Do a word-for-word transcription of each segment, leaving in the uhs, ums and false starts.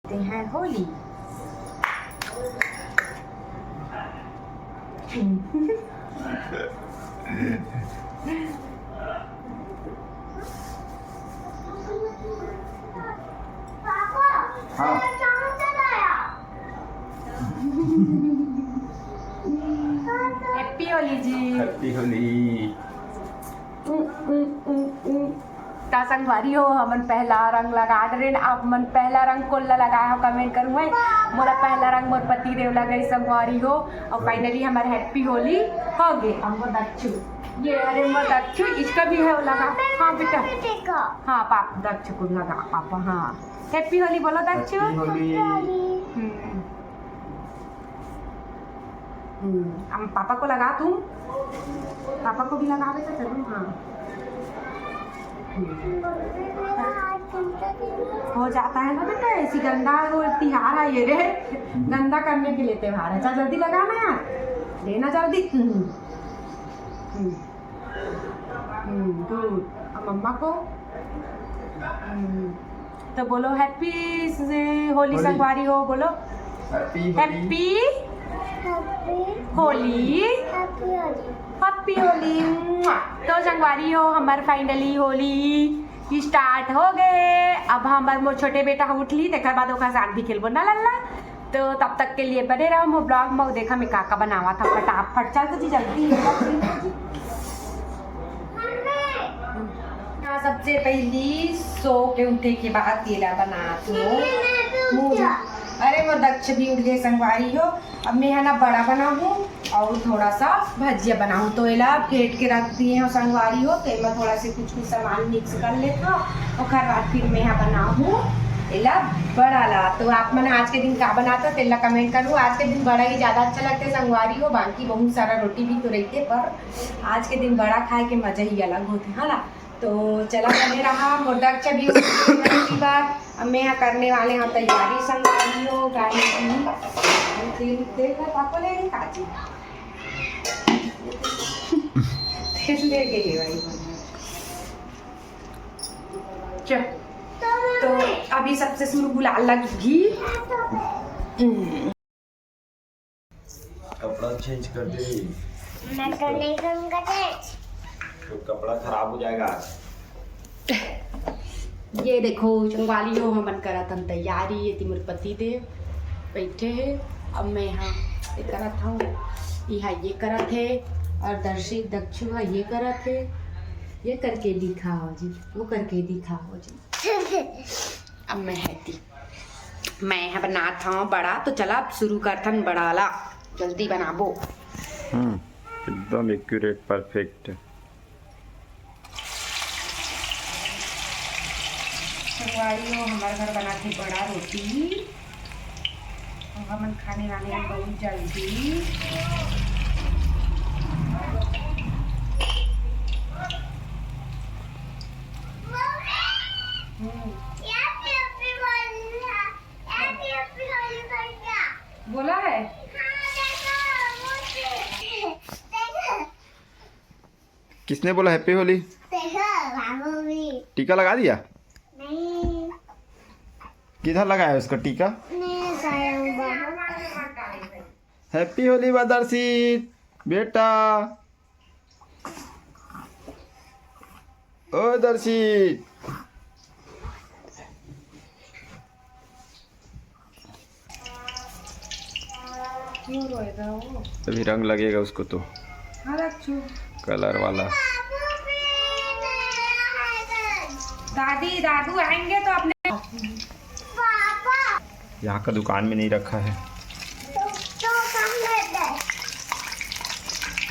ते हैं होली। हाँ। Happy होली जी। Happy होली। उ, उ, उ, उ। त संगवारी हो, हमन पहला रंग लगा डरेन। आप मन पहला रंग कोन ला लगाए हो, comment करूँ मैं। मोला पहला रंग मोर पति देव लगाई संगवारी हो। और finally हमर Happy होली हो गे। अब मोर दक्षु, ये अरे मोर दक्षु, इसका भी है वो लगा। हाँ बेटा, हाँ पाप दक्षु को लगा पापा। हाँ, Happy होली बोलो दक्षु। Happy होली। हम्म। हम्म, अब पापा को लगा तुम, पापा को भी लगा बेटा, चलो। हाँ। हम्म। हो जाता है ना बेटा, ऐसी गंदा वो तिहार है ये रे, गंदा करने के लिए त्योहार है। चल जल्दी लगा ना यार, लेना जल्दी। हम्म। हम्म। हम्म, good। अब मम्मा को। हम्म। तो बोलो Happy से होली होली। संगवारी हो, बोलो Happy Holi. Happy Happy Holi. Happy Holi. Happy Holi. मुआ। तो संगवारी हो, हमर finally होली start हो गे। अब हमर मोर छोटे बेटा ह उठली, तेकर बाद ओकर साथ भी खेलबो ना लल्ला। तो तब तक के लिए बने रहो मोर vlog में, देखा मैं का का बनावा था फटाफट। चल तो जी जल्दी। हाँ, सबसे पहली सो के उठे के बाद तेला बनात हो। मुझे, अरे मोर दक्ष भी उठ गए संगवारी हो। अब मैं है ना बड़ा बनाहूँ और थोड़ा सा भजिया बनाहूँ। तो एला फेंट के रख दिए हो संगवारी हो, तो एमा थोड़ा से कुछ कुछ सामान mix कर लेत हो, ओकर बाद फिर मैं हा बनाहूँ एला बड़ा ला। तो आप मन आज के दिन का बनात हो तेला comment करू। आज के दिन बड़ा ही ज्यादा अच्छा लगते संगवारी हो, बाकी बहुत सारा रोटी भी तो रहते, पर आज के दिन बड़ा खाए के मजा ही अलग होते है ना। तो चला बने रहा मोर दक्ष भी उठ गए बार। अब मैं यहाँ करने वाले हैं तैयारी संगवारी हो, गाने की। तेल, तेल का पाको ले रही काची। तेल ले गई भाई। चल, तो अभी सबसे शुरू गुलाल लगेगी। हम्म। कपड़ा change कर दे। मैं तो नहीं करूँगा change। तो कपड़ा खराब हो जाएगा। ये देखो संगवारी हो, हमन करत हन तैयारी। ये मोर पति देव बैठे हे, अब मैं हा ये करत हूँ, इहा ये करत हे और दर्शी दक्षु हा ये करत हे। ये करके दिखाओ जी, वो करके दिखाओ जी। अब मैं है ती मैं ह बनात हव बड़ा, तो चला अब शुरू करथन बड़ा ला, जल्दी बनाबो। हम्म, एकदम accurate, perfect। संगवारी हो, हमर घर बनाथे बड़ा रोटी, तो हमन खाने वाले हैं बहुत जल्दी। हम्म। बोला है? किसने बोला Happy होली? टीका लगा दिया? नहीं। किधर लगाया उसका टीका? नहीं लगाया हुआ। Happy होली बा दर्शित बेटा। ओ दर्शित, क्यों रोएगा वो? अभी रंग लगेगा उसको तो। हाँ, रख छू। Colour वाला। दादी दादू आएंगे तो अपने यहाँ का दुकान में नहीं रखा है। तो, तो कहाँ गए थे?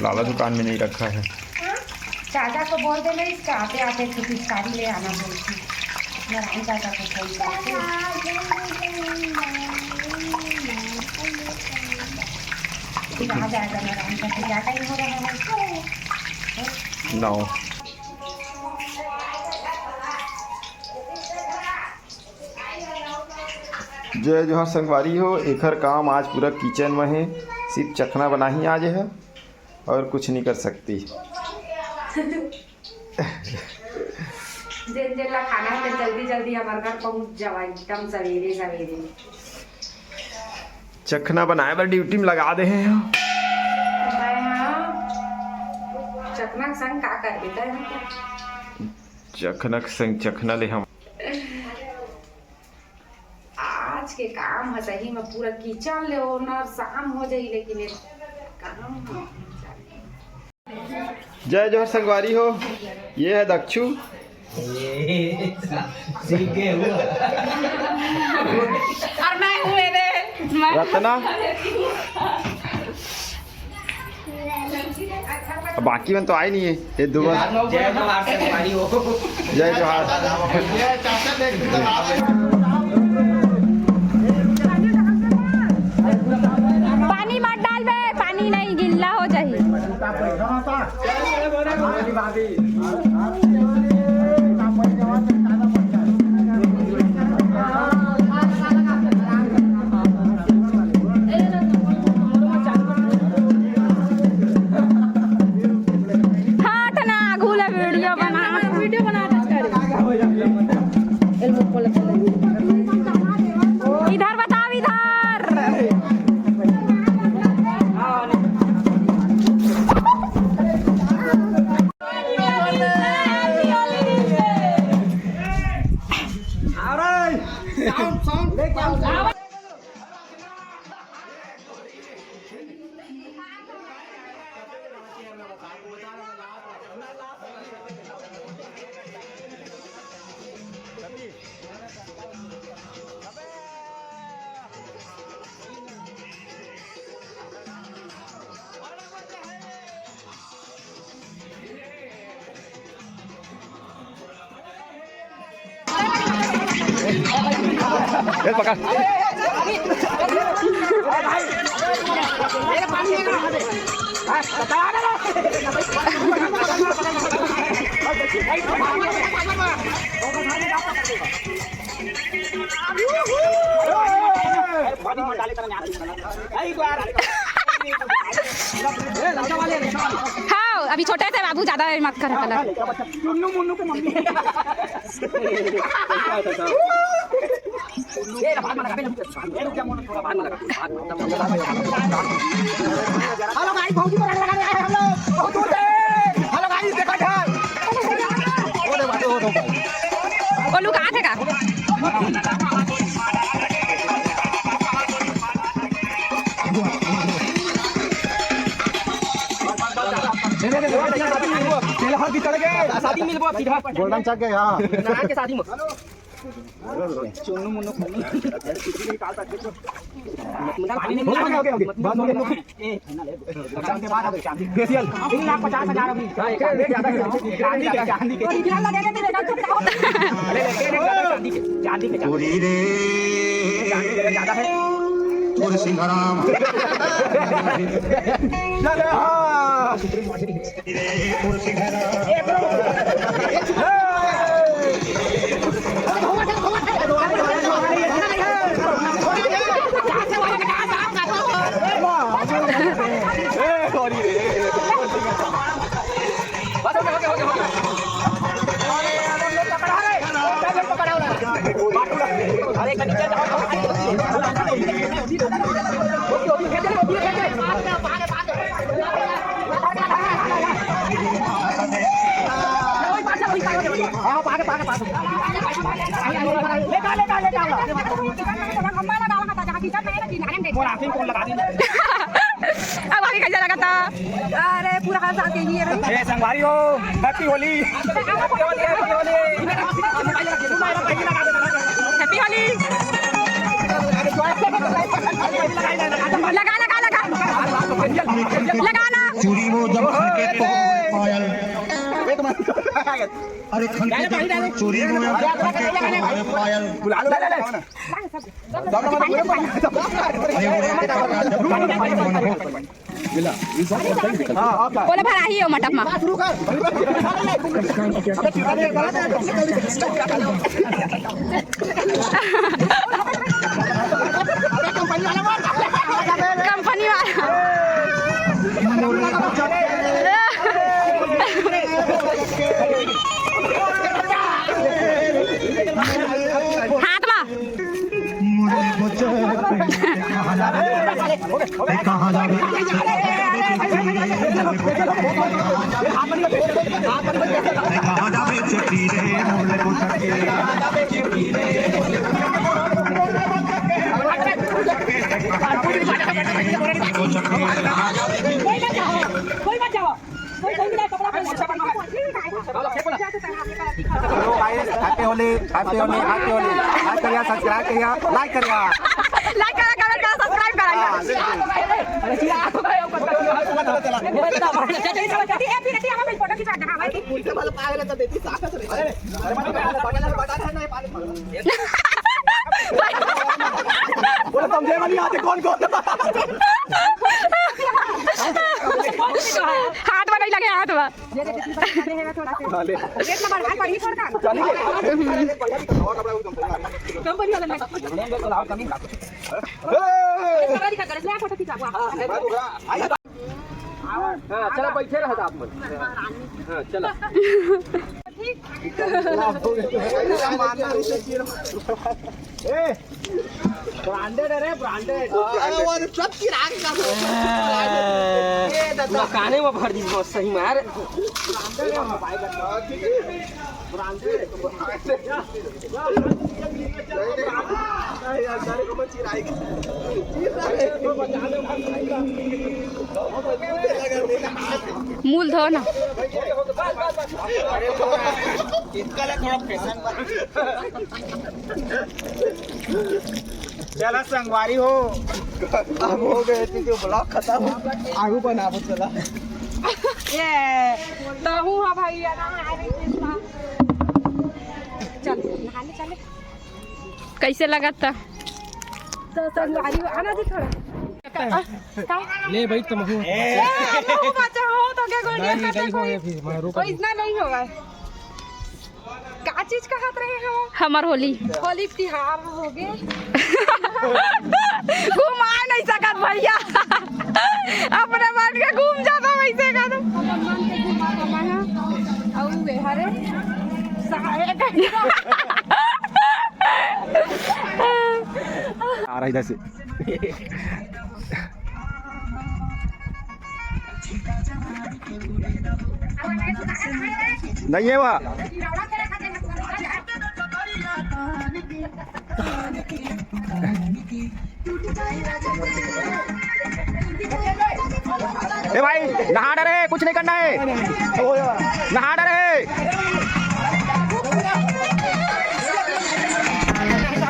लाला दुकान में नहीं रखा है। हाँ? चाचा को बोल देना, इसका आते आते एक ठो पिचकारी ले आना बोल के। नारायण चाचा को फोन करके। फिर आ जाएगा नारायण चाचा, क्या टाइम हो रहा है? नौ। जय जोहार संगवारी हो, एखर काम आज पूरा किचन में हे, सिर्फ चखना बनाही आज हे और कुछ नहीं कर सकती। जेन जेन ला खाना हे, तेन जल्दी जल्दी हमर घर पहुंच जावा एकदम सवेरे सवेरे। चखना बनाए बर ड्यूटी में लगा दे हे। मैं हाँ, चखना के संग का करबे तैं? चखना के संग चखना ले हम। आज के काम ह सही में पूरा किचन ले ओनर शाम हो जाई, लेकिन एक काम ह। जय जोहार संगवारी हो, ये है दक्षू। सीख गए हुआ। और मैं हूँ मेरे, मैं रत्ना। अब बाकी मन तो आए नहीं है, ये दो बस। जय जोहार संगवारी हो। जय जोहार। पानी मत डालबे, पानी नहीं, गिल्ला हो जाही। हट ना, आगू ले वीडियो बना। वीडियो बना। इधर बताओ, इधर। ए, पकड़। हाँ, अभी छोटे से बाबू, ज्यादा मत कर। हेलो गाइस, भौजी को रंग लगाने आए हम लोग बहुत दूर से। हेलो गाइस, देखो इधर। वो दे, वो दे, वो दे। वो लुकात हे का? शादी मिलबो सीधा। गोल्डन चक गए, हाँ। नारायण के शादी में। चुन्नू मुन्नू। ओके, ओके, ओके। बात हो गया। फेशियल। तीन लाख पचास हजार अभी। हाँ, एक चांदी के, चांदी के, चांदी के। ओरिजिनल लगे थे, देखा तो। ले, ले, ले, ले, चांदी के, चांदी के, चांदी के। पूरी रे। चांदी के ज्यादा है। पूरे सिंघाराम। चलो, हाँ। अब आगे कैसा लगा था? अरे, पूरा हाल साथ यही है भाई। ए, संगवारी हो, हैप्पी होली। हैप्पी होली। लगा, लगा, लगा। लगा ना। चूड़ी वो जब खनके तो पायल। अरे खनके जब चूड़ी वो जब खनके तो पायल। अरे उड़े के पता जब खनके मन हो। बोले भराही हो मटक मा। कंपनी वाला। कहाँ जावे? कहाँ जावे? चक्री रे, मोले को चक्री। कोई मत जाओ, कोई मत जाओ। कोई कहीं भी कपड़ा पहन के। Hello guys, happy Holi, happy Holi, happy Holi. Like करिया, subscribe करिया, like करिया। Like करा, comment करा, subscribe करा। हाँ, बिल्कुल। अरे, ये फिर, ये फिर, ये हमारे फोटो खिंचा दे, हाँ, भाई। पूरा समझे वाली आते कौन कौन। हाथ में नहीं लगे, हाथ में। ये देखिए, इसमें खाने हैं ना थोड़ा सा। गेट नंबर है, पढ़ी थोड़ा सा। कंपनी वाला में। सवारी का गरज में फोटो खींचा हुआ। हाँ, चला, बैठे रहा आप मन। हाँ, चला। ए, branded है रे, branded। अरे, वो सब चिराग का। ए, दादा। दुकाने में भर दी बस, सही मार। Branded है। मूल धो ना। चला संगवारी हो, अब हो गए थे जो vlog खत्म। आगू बनाबो चला। ये तो हूँ, हाँ भैया ना, अरे कृष्णा। चल, नहाने चले। कैसे लगा था? तो संगवारी हो, आना जी थोड़ा। का? ले भाई, तुम हो। ए, मुंह बचा हो तो क्या गोलियां नहीं, खत्म नहीं होए होई? फिर, मैं रुको। ओ, इतना नहीं होगा। का चीज कहत रहे हो? हमार होली। होली तिहार हो गे। घुमा नहीं सकत भैया। अपने मन के घूम जाता वैसे का तो। अपन मन के घुमा घुमा है। अउ वे हरे। सहायक। आ रहा इधर से। नहीं है वह। ए भाई, नहा डरे, कुछ नहीं करना है। नहा डरे,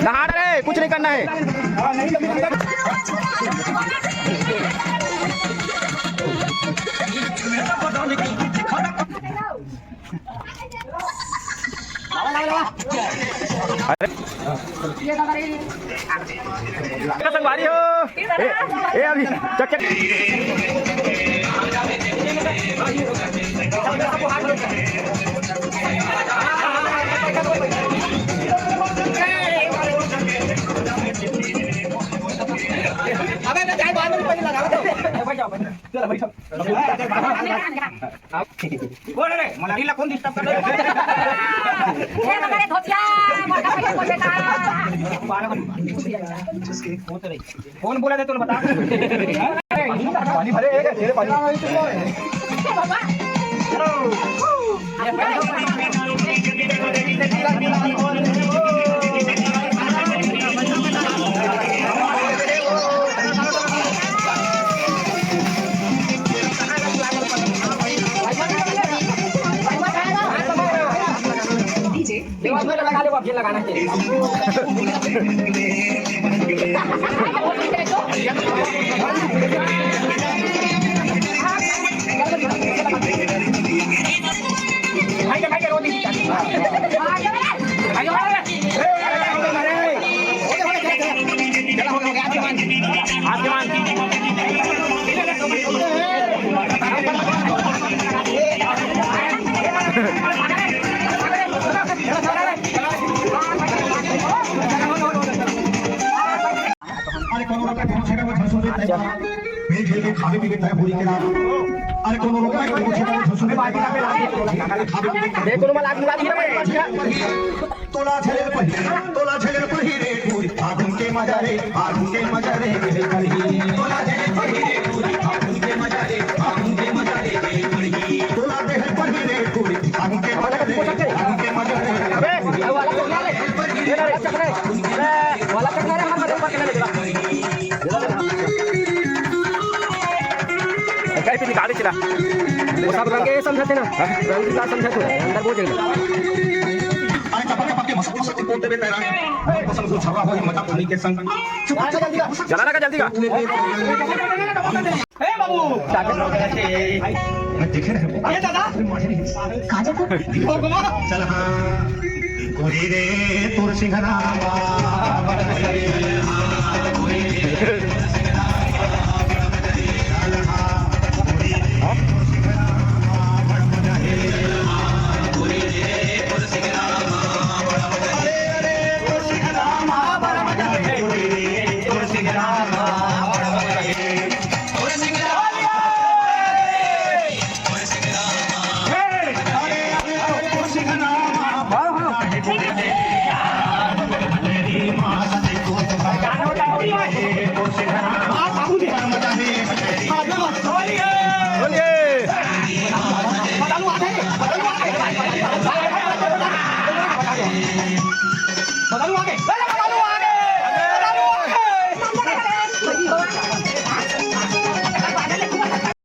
नहा डरे, कुछ नहीं करना है। अरे। संगवारी हो। ए, ए, अभी चक, चक। अबे, मैं चाय बाद में पहले लगा दो। चलो, बैठो। बोल रे, मोला रील ला कौन disturb कर रहा है? ये तो मेरे धोतिया, मोटा भैया बोल बेटा। बारह बजे। कौन बोला था, तू बता। पानी भरे, एक तेरे पानी। अरे कोनो रोके पहुंचे वो झसो दे तय। भेज भेज के खावे पीवे तय पूरी के रात। अरे कोनो रोके पहुंचे वो झसो दे तय। खावे पीवे तय। देखो, रुमाल आदमी, आदमी। तोला झेले पहिरे, तोला झेले पहिरे, टूरी फागुन के मजा रे, फागुन के मजा रे, रे कही। तोला झेले पहिरे, टूरी फागुन के मजा रे, फागुन के मजा रे, रे कही। तोला देहे पहिरे, टूरी फागुन के मजा रे, फागुन के मजा रे, रे कही। कहीं पे निकाले चला। वो सब रंग ये समझाते ना, रंग का समझाते हो, अंदर वो जगह। अरे चपा चपा के मस्त मस्त बोलते हुए तैरानी। मौसम को छवा हो मजा पानी के संग। चला ना का जल्दी का। ए बाबू। मैं देखे रहे। अरे दादा। काजल का? चल हाँ। गोरी रे तोर सिंघरामा।